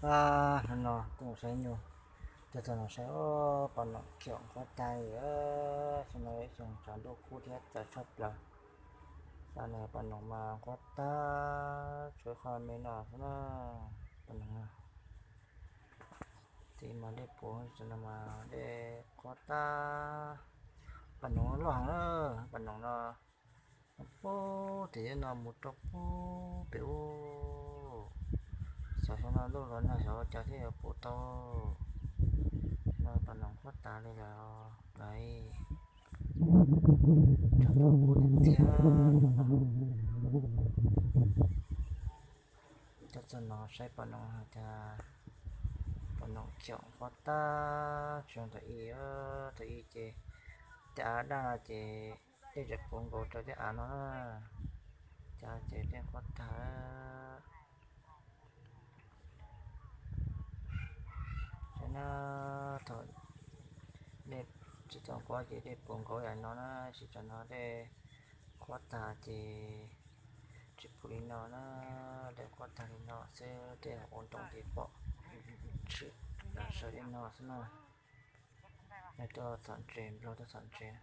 Hnub no kuj saib nyuj, coj txog no saib, pom noom khiaum nqhuab tag li. Xyoo no ib xyoo tshav ntuj kub thiab txawv tshaj plaws. Xyoo no pom noom mas nqhuab tag, tshuav qhov me no xwb na. Pom noom no, txiv mas dej puv, xyoo no mas dej nqhuab tag. Pom noom loj heev na, pom noom no puag tim no mus rau puag pem ub. Xyov xyoo no ntuj los nag xyov ua cas thiaj yuav puv tau. No pom noom nqhuab tas li lawm. Lawm, tshav ntuj kub tiag tiag. Coj txog no saib pom noom hais tias pom noom khiaum nqhuab tag, tsis zoo thaum ub. Thaum ub ces tej av daj no ces dej tseem puv nkaus rau tej av no na, cas ces dej nqhuab tag. Saib na, thaum dej tsis tau nqhuab ces dej puv nkaus yam no na, tab sis tsam no dej nqhuab tag ces tsis puv li no na, dej nqhuab tag li no xwb, dej ua ntoo ces pom tshwm sawv li no xwb na. Yog tuaj txhom ntses, Nplog tuaj txhom ntses.